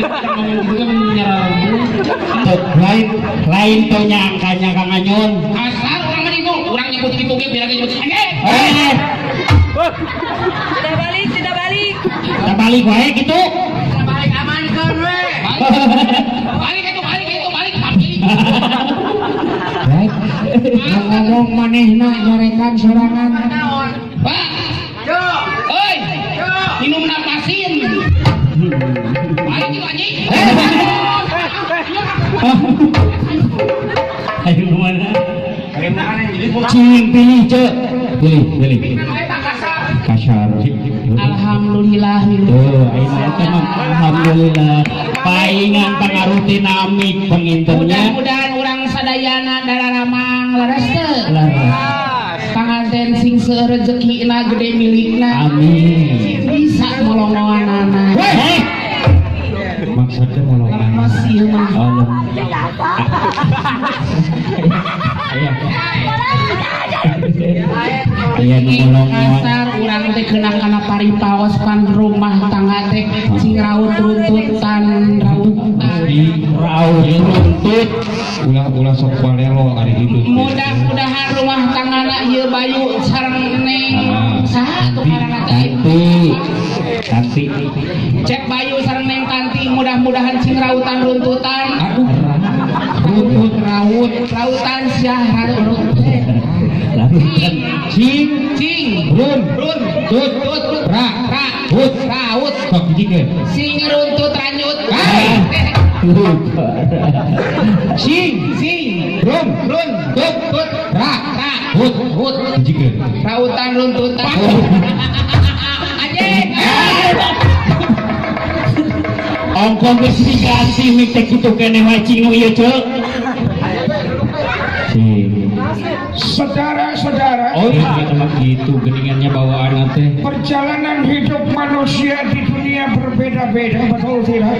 Ngomong gitu kan nyararembung. Tuh, lain lain tuh nyangkanya Kang Anyun. Asal urang mah itu, urang nyebut gitu ge biar nyebut anjing. Eh, Tidak balik, tidak balik. Kita balik wae gitu. Balik amankeun we. Balik itu, balik itu, balik balik. Baik. Ngomong manehna nyorekan sorangan. Pak. Oi. Minum napasin. Balik itu, anjing. Ayo mana? Cing pilih, Cek. Pilih, pilih. Kasar. Alhamdulillah. Tuh, ayeuna teh mah alhamdulillah. Paingan pangaruh tina mik panginten nya. Mudah-mudahan urang sadayana dararamang leres teu. Leres. Panganten sing seueur rezekina, gede milikna. Amin. Bisa molongoanana. Heh. Maksudnya molongan. Lemes ieu mah. Oh, lem. Aya. Aya nu molongan. Kasar urang teh kena kana paripaos pan rumah tangga teh sing raut runtutan rautan. Raut runtut. Ulah-ulah sok balelo ari gitu. Mudah-mudahan rumah tanggana ieu Bayu sareng Neng saha tuh ngaranna teh? Tanti. Tanti. Cek Bayu sareng Neng Tanti mudah-mudahan sing rautan runtutan. Aduh. Runtut raut. Rautan syah raut. Larutan. Cing Cing run run tut tut ra ra hut raut sok hijikeun. Sing runtut ranyut. Sing Sing run run tut tut ra ra hut hut hijikeun. Rautan runtutan anjing. Ongko geus diganti mik teh kitu keneh wae cing nu ieu, Cek. Cing. Saudara-saudara, Oh iya, gitu mah gitu geningannya bawaan teh. Perjalanan hidup manusia di dunia berbeda-beda, betul tidak?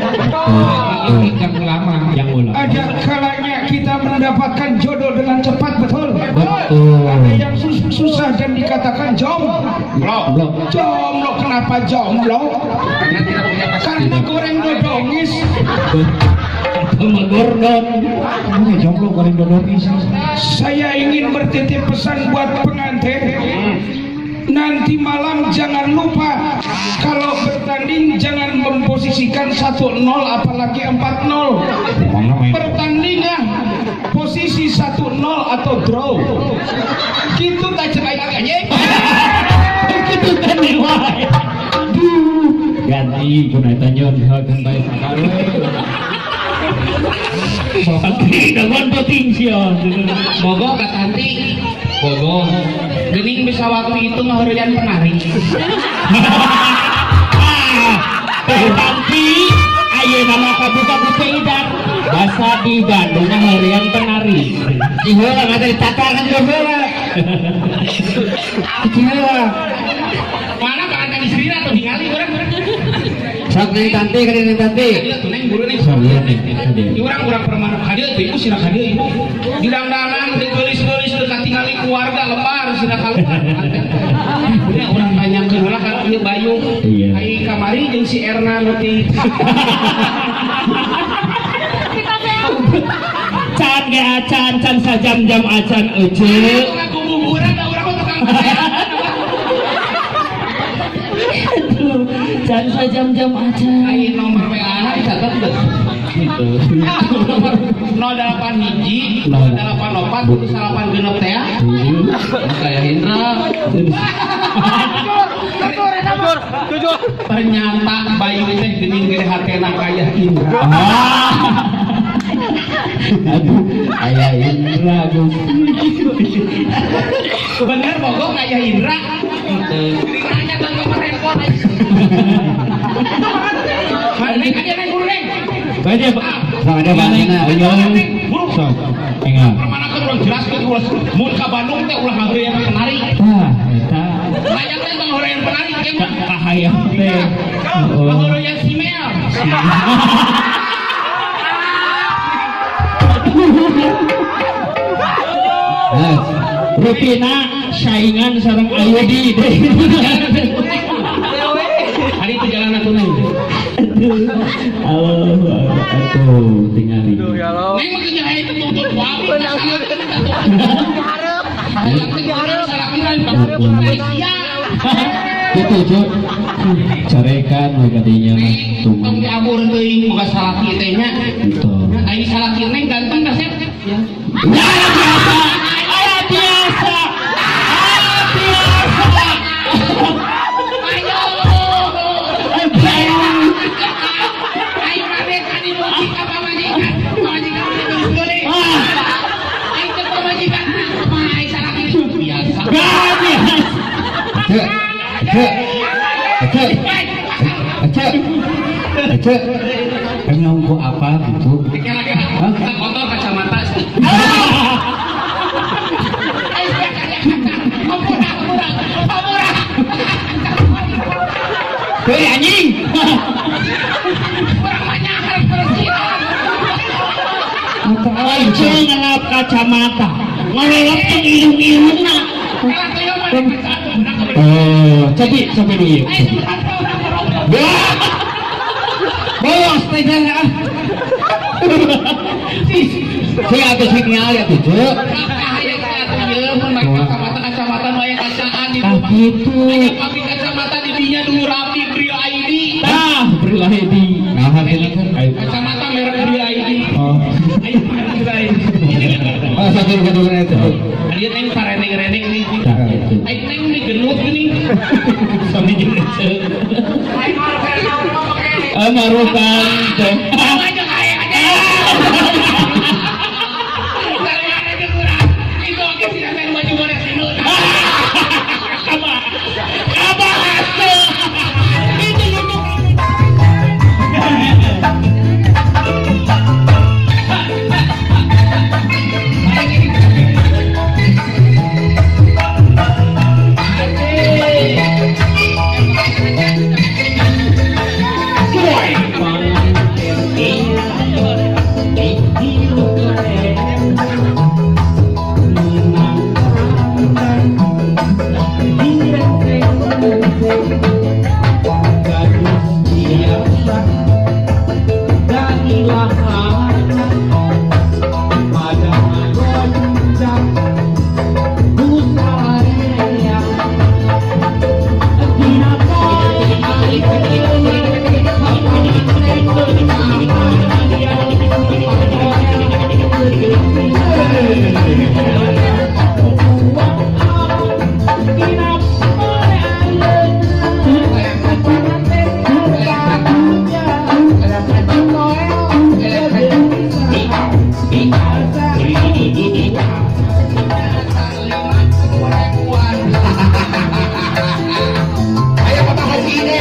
Yang ulama. Yang ulang. Ada kalanya kita mendapatkan jodoh dengan cepat, betul? Betul. Ada yang susah dan dikatakan jomblo. Blok. Jomblo, kenapa jomblo? Karena goreng dodongis. Sama Gordon. Ini jomblo goreng dodongis. Saya ingin bertitip pesan buat pengantin. Nanti malam jangan lupa kalau bertanding jangan memposisikan 1-0 apalagi 4-0. Mana main? Pertandingan posisi 1-0 atau draw. Gitu tak cek aing anjing. Gitu kan wae. Aduh. Ganti kuna eta nyon kan bae sakal we. Dengan penting sih. Bogoh ka Tanti. Bogoh. Gening bisa waktu itu ngaheureuyan penari. Ah, Tanti, ayeuna mah kabuka ku Idan. Basa di Bandung ngaheureuyan penari. Ih heula ngata ditatar kan juga heula. Heula. Mana pengantin istrina atau ningali urang urang. Sok Neng Tanti ka Neng Tanti. Kadieu tuh Neng buru Neng. Sok ieu Neng, kadieu. Di urang urang permana kadieu teh ibu sina kadieu ibu. Di dangdanan teu geulis-geulis teu katingali keluarga lembar sina kaluar. Udah urang tanyakeun heula ka ieu Bayu. Iya. Ai kamari jeung si Erna nu ti Kita sehat. Can ge acan, can sajam-jam acan ece. Tukang kububuran da urang mah tukang kasehan. Aduh, can sajam-jam acan. Ai nomor WA na dicatat geus. Gitu. Nomor 08 hiji 084 8 genep teh ya. Kayak Indra. Ternyata Bayu teh geuning gede hatena kaya Indra. Ah. Aduh, aya Indra Gusti. Bener bogoh kaya Indra. Geuning nanya tentang nomor handphone. Neng aja Neng buru Neng. Baca, Pak. Sok ada Bang Nena. Ayo. Buru. Sok. Enggak. Permanakeun urang jelaskeun ulah mun ka Bandung teh ulah ngaheureyan penari. Tah, eta Hayang teh ngaheureyan penari ke mah. kahayang teh. Oh. Ngaheureyan si Mel. Nah, rutina saingan sareng Ayudi deh. Hari itu jalan atuh Neng. Aduh, Allah, atuh tingali. Neng mah kerja itu tuntut wae. Gitu Cuk. Carekan we kadinya mah tuh. Tong diabur teuing boga salaki teh nya. Gitu. Ai salaki neng ganteng kasep. Ya. Ya biasa. Aya biasa. Aya biasa. Ayo. Ayo rame tadi musik apa majikan? Majikan gelis-gelis. Ayo teh pamajikan kumaha ai salaki biasa. Biasa. Cek. Cek. Cek. Cek. Cek. Emang ku apa gitu? Hah? Kotor kacamata. Hei anjing. Kurang banyak harus bersihan. Aja ngelap kacamata. Ngelap teng irung-irungna. Oh, cobi cobi dulu. Bos teh ah. Saya atuh sing ningali atuh, Cuk. Kacamata nu aya kacaan di Ah gitu. Aya pabrik kacamata di dinya dulu rapi Bril ID. Tah, Bril ID. Nah, kacamata merek Bril ID. Oh. Ayo merek Bril ID. Oh, satu satu itu. Dia neng pareneng-reneng nih. Tah gitu. Ayo neng nih genut gini. Sami jeung ece. Marukan teh. Aja kayak aja. Ayo Bapak Haji ini.